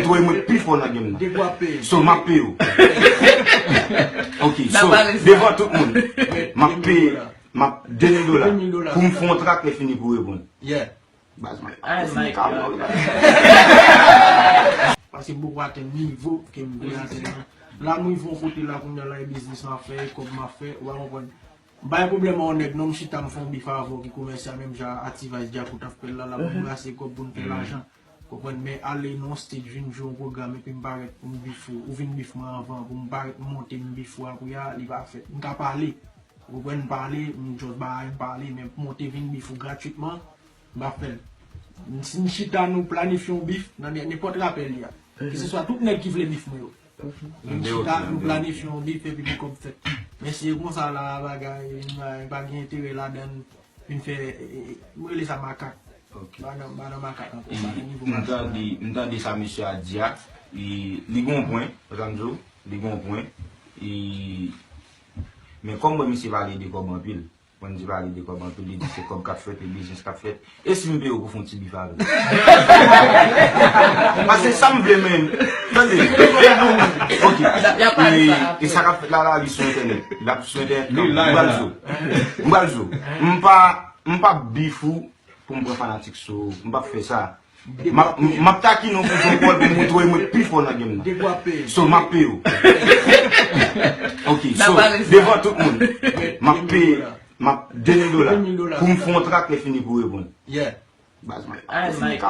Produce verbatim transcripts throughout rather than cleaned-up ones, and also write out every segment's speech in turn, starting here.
Voye mwen pi fò nan game nan. Depi w ap peye. So, m ap peye w. Ok, so, devan tout moun, m ap peye, m ap de mil dola pou m fè yon trak, lè fini pou reponn. Yeah. Baz mwen. Ay, Mike. Paske m poko atenn nivo ke m vle atenn nan. La, m rive yon kote la, kounye a la, e biznis m ap fè, e kòb m ap fè, ou pa konprann. M pa gen pwoblèm ak yon nèg, non, m chita, m fè yon bif avè w ki komèsyal, menm jan a T-Vice Djakout ap fè l la, l ap ranmase kòb pou n fè lajan. Konprann? Men ale nan yon stage, vin jwe yon pwogram, epi m parèt pou m bif ou, ou vin bif mwen anvan, pou m parèt m monte, m bif ou apre a, li pa fèt. M ka pale. Ou konprann, m pale, m just bay, m pale, men pou monte vin bif ou gratwitman, m pa fè l. Si n chita, nou planifye yon bif, nan nenpòt rapè li a. Keseswa tout nèg ki vle bif mwen yo. Nou chita, nou planifye yon bif, epi pou kòb fèt. Men si e konsa la, bagay, m pa, m pa gen enterè ladan l, vin fè, e, e, e, m rele sa makak. Ok. M pa nan, m pa nan makak ankò, m pa nan nivo makak. M tande, m tande sa misye a di a, e, li gon pwen, sa m di w, li gon pwen, e, men kòm mwen misye pale de kòb anpil, mwen di pale de kòb anpil, li di se kòb k ap fèt, e biznis k ap fèt. E si m peye w pou fè yon ti bif avè l? Paske sa m vle, men, tande. Ok. E, e sa k ap fèt la, la, li sou entènèt. L ap sou entènèt. M pral di w. M pral di w. M pa, m p ap bif ou pou m pran fanatik sou ou. M p ap fè sa. M ap, m ap takine w pou Jean Paul pou m montre w mwen pi fò nan game nan. So, m ap peye w. Ok, so, devan tout moun, m ap peye, m ap de mil dola pou m fè yon trak, lè fini pou reponn. Yeah. Baz mwen. Ay, Mike.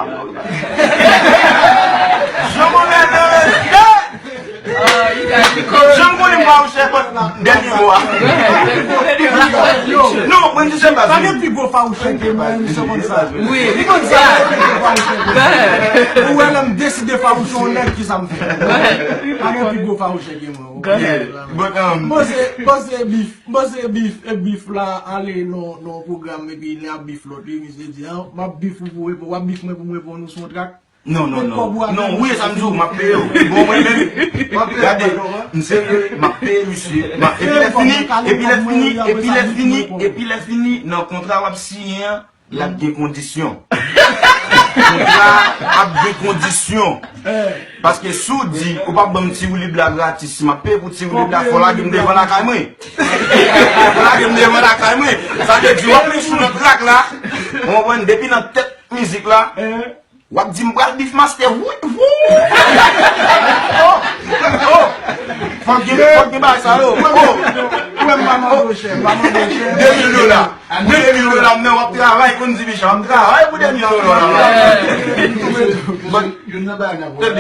Jean Paul, Jan m konnen m pa ou chè, but dènye mo a. Non, mwen di se baz. Pa gen pi gwo fawouchè ke mwen, misye konn sa. Wi, li konn sa. Ou wè lè m deside fawouche yon nèg, kisa m fè? Pa gen pi gwo fawouchè ke mwen. But, um, bon, se, bon, se bif, bon, se bif, e bif la, ale nan, nan pwogram, epi lè ap bif lòt, wi, misye di, an, m ap bif ou pou reponn, w ap bif mwen pou m reponn ou sou yon trak. Non, non, non. Non, wi, sa m di w, m ap peye w. Bon, mwen menm, gade, m serye, m ap peye misye. M ap, epi lè fini, epi lè fini, epi lè fini, epi lè fini, nan kontra w ap siyen an, l ap gen kondisyon. Kontra ap gen kondisyon. Paske si w di, ou p ap ban m ti woulib la gratis, si m ap peye pou ti woulib la, fò w lage m devan lakay mwen. Fò w lage m devan lakay mwen. Sa vle di, w ap menm sou nan trak la, ou konprann, depi nan tèt mizik la, w ap di m pral bif master. Wout, wout. Oh, oh. Fòk gen, fòk gen bagay sa yo. Oh. Mwen, m pa mande w chè, m pa mande w chè. De mil dola. De mil dola, men w ap travay, konn di Bicha, m travay pou de mil dola. Bon, youn nan bagay nan pwogram.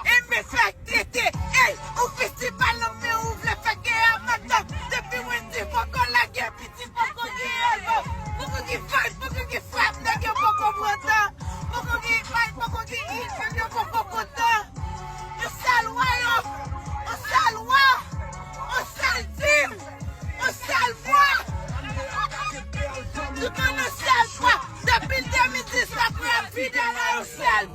E men fè tete, ey, ou festival nan men ou vle fè gè a madan. Depi Wendy poko lage piti poko gen album, poko gen vibe, poko gen fab, nèg yo poko pran tan, poko gen vibe, poko gen hit, nèg yo poko kontan. Yon sèl wayòm, yon sèl wa, yon sèl dim, yon sèl vwa. Tout moun yon sèl fwa. Depi de mil dis la, pou y ap fidèl a yon sèl